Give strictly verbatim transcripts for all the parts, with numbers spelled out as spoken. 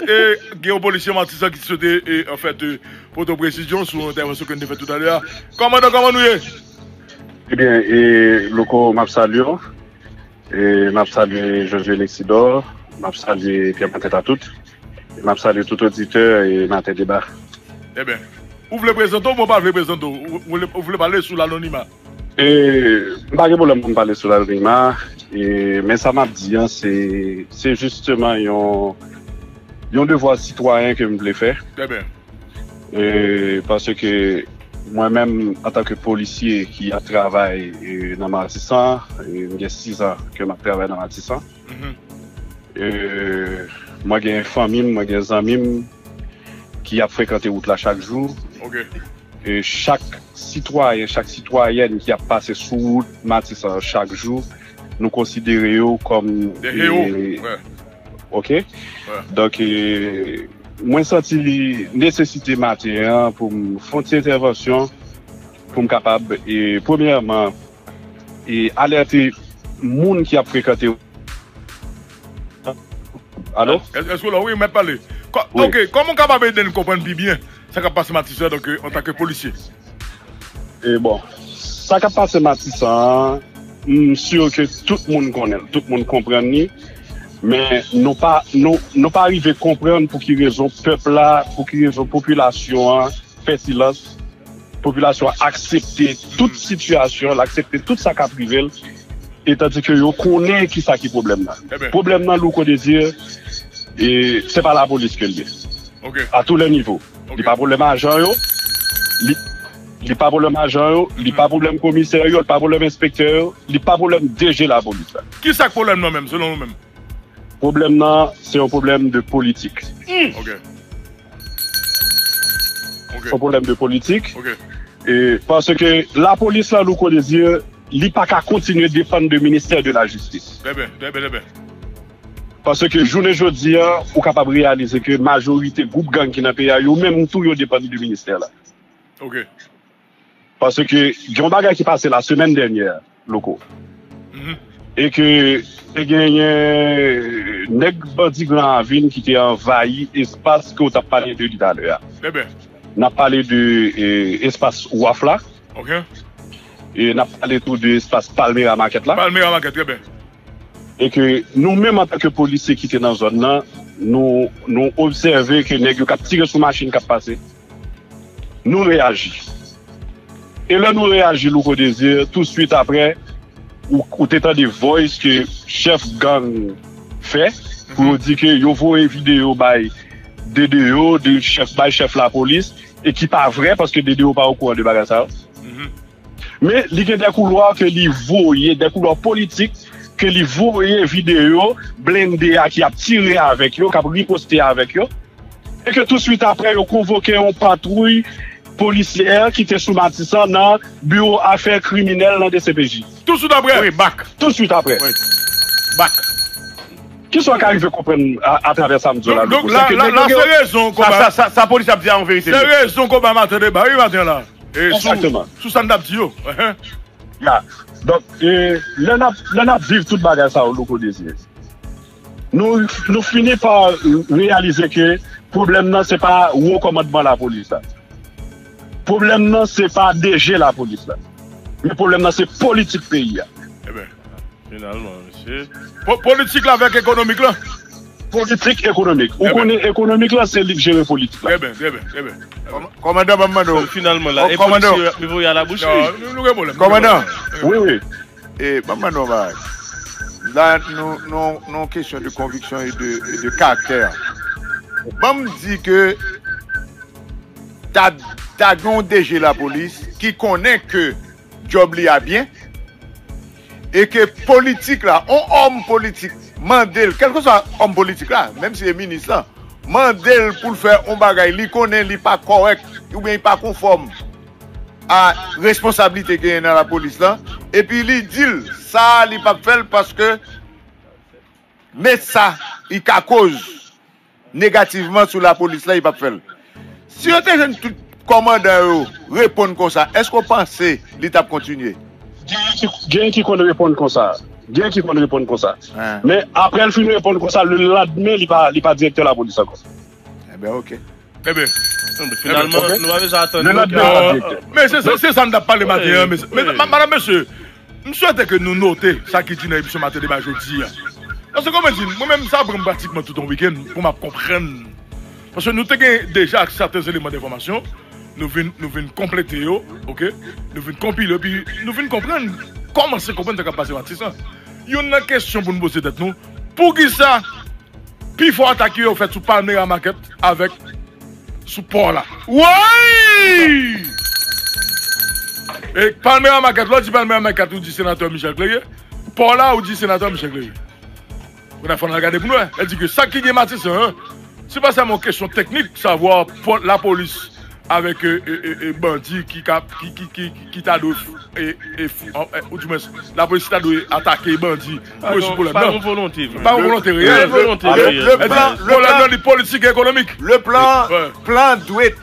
E, gen yon polisye Matisan ki swete, e, anfèt, e, pote yon presizyon sou yon entèvansyon ke n te fè toutalè a. Kòmandan, kòman nou ye? Ebyen, e, Louko, m ap salye w. E, m ap salye Josué Lexidor. M ap salye Pierre Matin Tatout. E m ap salye tout oditè e Maten Deba. Ebyen, ou vle prezante w, mwen pa vle prezante w. Ou, ou vle, ou vle pale sou lanonima? E, m pa gen pwoblèm pou m pale sou lanonima. E, men sa m ap di an, se, se jisteman yon, yon devwa sitwayen ke m vle fè. Trè byen. E, paske mwen menm, antanke polisye ki ap travay, e, nan Matisan, e, m gen sis an ke m ap travay nan Matisan. Mhm. E, mwen gen fanmi m, mwen gen zanmi m ki ap frekante wout la chak jou. Ok. E chak sitwayen, chak sitwayèn ki ap pase sou wout Matisan chak jou, nou konsidere yo kòm, de héros, e, ouais. Ok? Ouais. Donk, e, mwen santi nesesite maten an pou m fè yon ti entèvansyon, pou m kapab, e, premyèman, e, alète moun ki ap frekante. Alo? Èske w la? Wi, mèt pale. Kò-, wi. Ok, kòman w kapab ede n konprann pi byen sa k ap pase Matisan, donk, e, antanke polisye? E bon, sa k ap pase Matisan an, m si ke tout moun konnen l, tout moun konprann li, men nou pa, nou, nou pa rive konprann pou ki rezon pèp la, pou ki rezon popilasyon an fè silans, popilasyon an aksepte tout sitiyasyon, l aksepte tout sa k ap rive l, e tandike yo konnen ki sa ki pwoblèm nan. Ebyen. Pwoblèm nan, Louko Désir, e, se pa lapolis ke l ye. Ok. A tou lè nivo. Ok. Li pa pwoblèm ajan yo, li, li pa pwoblèm ajan yo, li pa pwoblèm komisè yo, li pa pwoblèm enspektè yo, li pa pwoblèm D G lapolis la. Ki sa k pwoblèm nan menm, selon ou menm? Pwoblèm nan, se yon pwoblèm de politik. Hmm. Ok. Ok. Se yon pwoblèm de politik. Ok. E, paske lapolis la, Louko Désir, li pa ka kontinye depann de ministè de la jistis. Trè byen, trè byen, trè byen. Paske jounen jodi a, ou kapab reyalize ke majorite gwoup gang ki nan peyi a, yo menm tou, yo depann de ministè la. Ok. Paske gen yon bagay ki pase la semèn dènyè, Louko. Mhm. E ke te genyen nèg bandi Gran Ravin ki te anvayi espas ke w t ap pale de li talè a. Trè byen. N ap pale de, e, espas W A F la. Ok. E n ap pale tou de espas Palmera Market la. Palmera Market, trè byen. E ke nou menm antanke polisye ki te nan zòn nan, nou, nou obsève ke nèg yo k ap tire sou machin k ap pase. Nou reyaji. E lè nou reyaji, Louko Désir, tousuit aprè, ou, ou te tande voice ke chèf gang fè, pou yo di ke yo voye videyo bay D D O, de chèf, bay chèf lapolis, e ki pa vrè, paske D D O pa okouran de bagay sa yo. Mhm. Men li gen de koulwa ke li voye, de koulwa politik, ke li voye videyo blende a ki ap tire avèk yo, k ap riposte avèk yo. E ke tousuit aprè, yo konvoke yon patwouy polisyè ki te sou Matisan nan biwo afè kriminèl nan D C P J. Tousuit aprè? Wi, bak. Tousuit aprè. Wi. Bak. Kisa w ka rive konprann a, atravè sa m di w la, Louko? Donk, la, se ke la, nèg la, yo gen se rezon sa, konba. Sa, sa, sa polis ap di a, an verite. Se li. Rezon konba maten deba, wi, maten la. E sou, egzakteman, sou sa n ap di yo. Ya. Donk, e, lè n ap, lè n ap viv tout bagay sa yo, Louko Désir, nou, nou fini pa reyalize ke pwoblèm nan, se pa wo kòmandman lapolis la. Pwoblèm nan, se pa D G lapolis la. Men pwoblèm nan, se politik peyi a. Ebyen, finalman, mesye. Po-, politik la avèk ekonomik la? Politik, ekonomik. Ou konnen ekonomik la, se li k jere politik la. Trè byen, trè byen, trè byen. Kòm-, kòmandan, ban m mande w. Finalman, la, e polisye yo ap voye a la bouch, wi. Non, nou, nou gen pwoblèm. Kòmandan. Wi, wi. E, ban m mande w yon bagay. La, nou, nou, nou kesyon de konviksyon e de, e de karaktè. Ban m di ke ta, ta gen yon D G lapolis ki konnen ke djòb li a byen, e ke politik la, yon òm politik mande l, kèlkeswa òm politik la, menm si se minis lan, mande l pou l fè yon bagay, li konnen li pa kòrèk, oubyen li pa konfòm a responsablite genyen nan lapolis lan, epi li di l sa li p ap fè l paske men sa li ka koz negativman sou lapolis la, li p ap fè l. Si yo te jwenn tout kòmandan yo reponn konsa, èske w panse li t ap kontinye? Gen ki, gen ki konn reponn konsa. Gen ki konn reponn konsa. Men apre l fin reponn konsa, lelandmen, li pa, li pa direktè lapolis ankò. Ebyen, oke. Ebyen. Finalman, nou pa bezwen atann. Lelandmen, li pa direktè. Men se sa n t ap pale maten an, mesye. Madanm, mesye, m swete ke nou note sa ki di nan emisyon Maten Deba jodi a. Paske, kòman di, mwen menm, sa pran m pratikman tout yon wikenn pou m ap konprann. Paske nou te gen deja sèten eleman denfòmasyon, nou vin, nou vin konplete yo, oke? Nou vin konpile, epi nou vin konprann, kòmanse konprann sa k ap pase Matisan. Youn nan kesyon pou n poze tèt nou, poukisa pifò atak yo fèt sou Palmera Market avèk sou pò la? Woy! E Palmera Market, lè w di Palmera Market, ou di senatè Michel Clerier. Pò la, ou di senatè Michel Clerier. Kounye a fò n al gade pou n wè. Sa di ke sa ki gen Matisan, se pa sèlman yon kesyon teknik, savwa lapolis avèk bandi ki ka, ki, ki, ki, ki ta dwe, oudimwens, lapolis ta dwe atake bandi pou rezoud pwoblèm nan. Pa yon volonte vre. Pa yon volonte reyèl. Pwoblèm nan li politik e ekonomik. Le plan, plan dwe,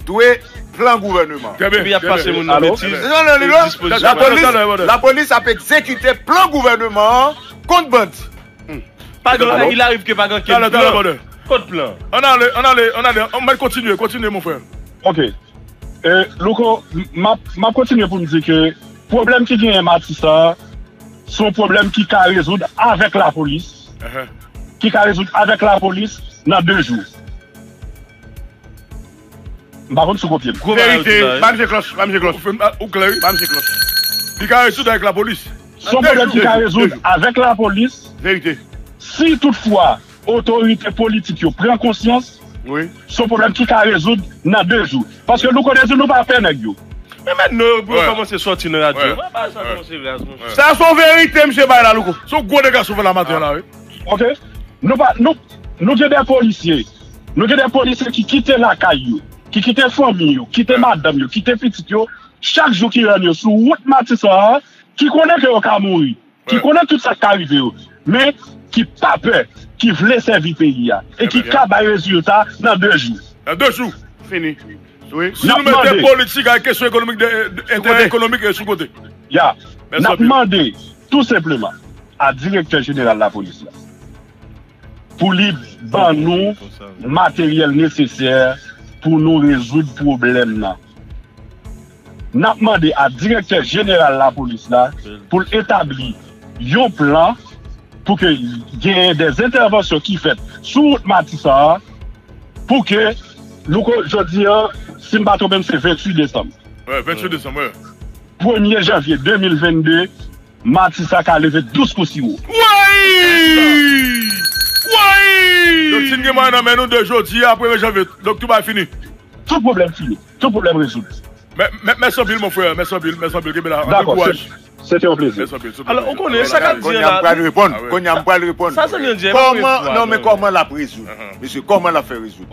dwe plan gouvènman. Trè byen. Epi y ap pase moun nan betiz. Non, non, non, non. Lapolis, lapolis ap egzekite plan gouvènman an kont bandi. Pa gen, il arrive ke pa gen ankenn plan. Kot plan? Ann ale, ann ale, ann ale. Ann mèt kontinye, kontinye, mon frè. Ok. E, Louko, m ap, m ap kontinye pou m di ke pwoblèm ki genyen Matisan an, se yon pwoblèm ki ka rezoud avèk lapolis, ki ka rezoud avèk lapolis nan de jou. M pa konn si w kopye m. Verite, ba m je klòch, ba m je klòch. Ou klè, wi. Ba m je klòch. Li ka rezoud avèk lapolis. Se yon pwoblèm ki ka rezoud avèk lapolis. Verite. Si toutfwa otorite politik yo pran konsyans, se yon pwoblèm ki ka rezoud nan de jou. Paske nou konnen nou pa pè nèg yo. Men mèt nou yo kòmanse sòti nan radyo. Mwen pa sa kòmanse raz, monchè. Sa se yon verite, misye bay la, Louko. Se yon gwo dega sou la maten la, wi. Ok. Nou pa, nou, nou gen de polisye. Nou gen de polisye ki kite lakay yo, ki kite fanmi yo, kite madanm yo, kite pitit yo, chak jou ki rann yo sou wout Matisan an, ki konnen ke yo ka mouri, ki konnen tout sa k ka rive yo, men ki pa pè, ki vle sèvi peyi a, e ki ka bay rezilta nan de jou. Nan de jou. Fini. Si nou mete politik ak kesyon ekonomik, enterè ekonomik sou kote. Ya. N ap mande, tou senpleman, a direktè jeneral lapolis la, pou li ban nou materyèl nesesè pou nou rezoud pwoblèm nan. N ap mande a direktè jeneral lapolis la pou l etabli yon plan pou ke genyen de entèvansyon ki fèt sou wout Matisan an, pou ke, Louko, jodi a, si m pa twonpe m, se venntuit desanm. Wi, venntuit desanm, wi. Premye janvye de mil vennde, Matisan ka leve douz kou siwo. Woy! Woy! Donk, si n gen mwayen nan men nou de jodi a, premye janvye, donk, tout bagay fini. Tout pwoblèm fini. Tout pwoblèm rezoud. Mèsi anpil, mon frè. Mèsi anpil. Mèsi anpil. Kenbe la. Anpil kouraj. Se te yon plezi. Alò, ou konnen, sa k ap di an la. Kounye a m pral reponn. Kounye a m pral reponn. Sa zanmi an di a, pa yon espwa. Non, men kòman l ap rezoud? Mesye, kòman l ap fè rezoud?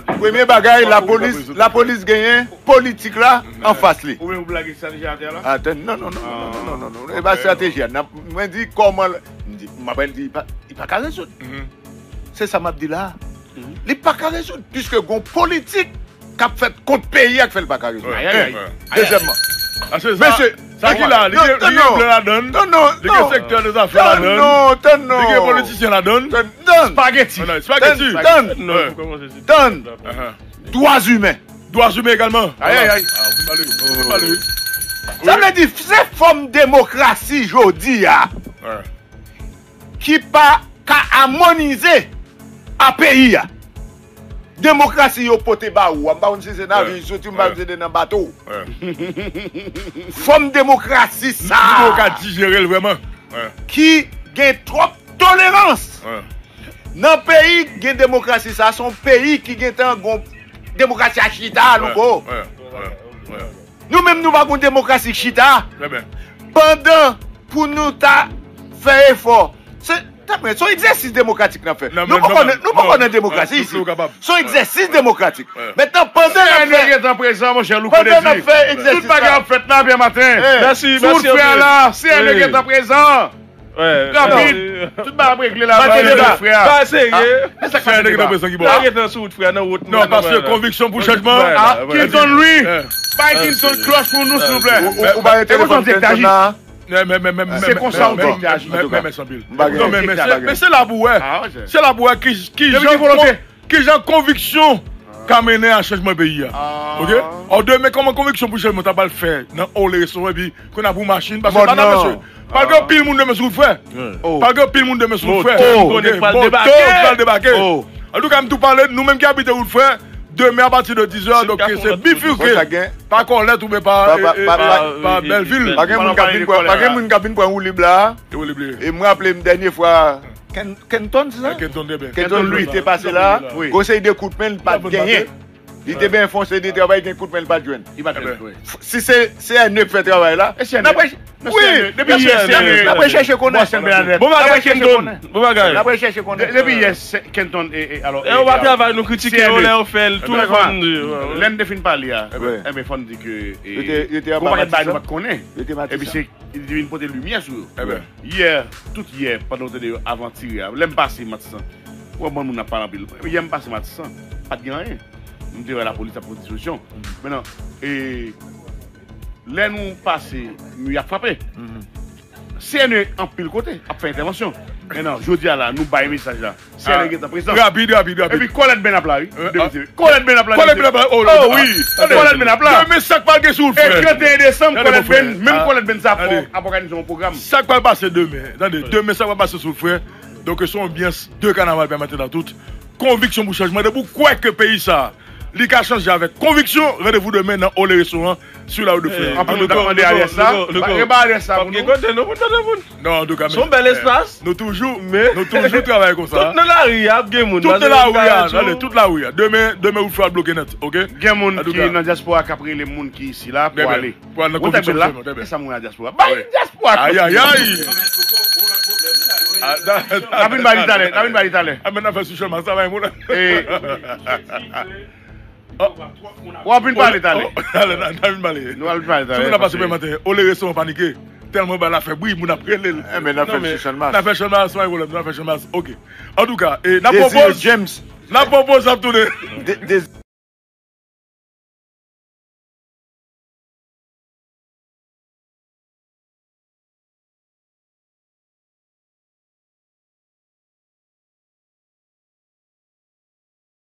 Premye bagay, lapolis, lapolis genyen politik la anfas li. Ou menm ou blage estrateji atè la? Atann, non, non, non, non, non, non, non. E pa estrateji a. Mwen di kòman l, m di, m ap di, li pa ka rezoud. Se sa m ap di la. Li pa ka rezoud, piske gon politik k ap fèt kont peyi a k fè l pa ka rezoud. Dezyèmman. Mesye, sa ki la, li gen blan ladan l, li gen sektè de zafè ladan l, li gen politisyen ladan l. Spageti. Spageti. Tann. Dwa imen. Dwa imen egalman. Ayayay. Sa vle di, se fòm demokrasi jodi a ki pa ka amonize a peyi a. Demokrasi yo pote ba ou a, m pa konn si se nan avyon li soti, m pa konn si se nan bato. Fòm demokrasi sa a ki gen twòp tolerans. Nan peyi ki gen demokrasi sa a, se yon peyi ki gentan gon demokrasi a chita, Louko. Nou menm, nou pa gon demokrasi k chita. Pandan pou nou ta fè efò, se, tanpri, se yon egzèsis demokratik n ap fè. Nou poko nan demokrasi isit. Se yon egzèsis demokratik. Mentnan, pandan n ap fè, pandan n ap fè egzèsis la, mèsi, mèsi. Frè la, se yon nèg ki prezan. Rapid. Tout bagay ap regle la. Frè a. Bagay serye. Sa nèg nan prezan ki bò. Bagay tan sou wout, frè, nan wout. Non, paske konviksyon pou chanjman. Kinton Louis. Bay Kinton klòch pou nou, silvouplè. Ou pa gen telefòn Kinton la? Men, men, men, men, men, se konsa yon direktè aji, men, men, men, men, men, men, men, men, men se la pou wè. Se la pou wè ki, ki jan, ki jan konviksyon ka mennen a chanjman peyi a. Oke? Ò, demen, kòman konviksyon pou chanjman ta pral fè nan ole restoran epi kounye a pou machin, paske pa nan mesye. Pral gen anpil moun demen sou wout, frè. Pral gen anpil moun demen sou wout, frè. Moto, nèg pral debake. Moto pral debake. Antouka, m tou pale, nou menm ki abite wout, frè, demen apati de dizè, donk, se bifike pa Kòlèt oubyen pa, pa, pa, pa, pa Bèlvil. Pa gen moun k ap vin pran, pa gen moun k ap vin pran woulib la. E woulib li. E m raple m dènye fwa, Ken-, Kenton, se sa? Kenton, trè byen. Kenton Louis te pase la. Wi. Gon seri de kout men, li pa t genyen. Li te byen fon seri de travay, gen kout men, li pa t jwenn. Li pa t jwenn, wi. Si se, se CNE k fè travay la, n ap rech-, wi, n ap rechèche konnen. Bon bagay, Kenton. Bon bagay. N ap rechèche konnen. Depi yè, Kenton, e, e, alò, e, ou pa travay, nou kritike yo lè yo fè l, tou fò n di. Lè n te fin pale a, enben, fò n di ke, e, gon pakèt bagay nou pa t konnen. Epi se li te vin pote limyè sou yo. Yè, tout yè, pandan w tande yo avan tire a, lè m pase Matisan, ou wè bann moun ap pale anpil. Yè m pase Matisan, pa t gen anyen. M te wè lapolis ap pran dispozisyon. Mentnan, e, lè nou pase, nou y ap frape. CNE anpil kote ap fè entèvansyon. Mentnan, jodi a la, nou bay mesaj la. CNE gentan prezan. Rapid, rapid, rapid. Epi Kòlèt Ben ap la, wi. Kòlèt Ben ap la. Kòlèt Ben ap la, oh, wi. Kòlèt Ben ap la. Demen sa k pral gen sou wout, frè. E trannteyen desanm, Kòlèt Ben, menm Kòlèt Ben sa ap fè, ap òganize yon pwogram. Sa k pral pase demen, tande, demen sa k pral pase sou wout, frè. Donk, se yon anbyans de kanaval pèmante nan tout. Konviksyon pou chanjman. Depi w kwè ke peyi sa a, li ka chanje avèk konviksyon, randevou demen nan Ole Restoran, sou la wout de Florida. Anpil moun t ap mande adrès la. Reba adrès la pou nou. Kote nou pou tande moun. Non, antouka, se yon bèl espas. Nou toujou, nou toujou travay konsa. Tout nan lari a, ap gen moun. Tout nan lari a, tande, tout lari a. Demen, demen, wout Florida bloke nèt, oke? Gen moun ki nan dyaspora k ap rele moun ki isi la pou ale. Pou al nan konviksyon, trè byen. Sa moun nan dyaspora. Bay dyaspora. Ay, ay, ay. N ap vin ba li talè, n ap vin ba li talè. A, men n ap fè sou chanm sa, bay moun. W ap vin pale talè. Talè, n ap vin pale. Nou ap vin pale talè. Sou moun ap pase maten, Ole Restoran panike. Tèlman ba l ap fè bri, moun ap rele l. Enben, n ap fè sou Channmas. N ap fè Channmas, pa gen pwoblèm, n ap fè Channmas. Oke. Antouka, e, n ap pwopoze, James. N ap pwopoze ap tounen.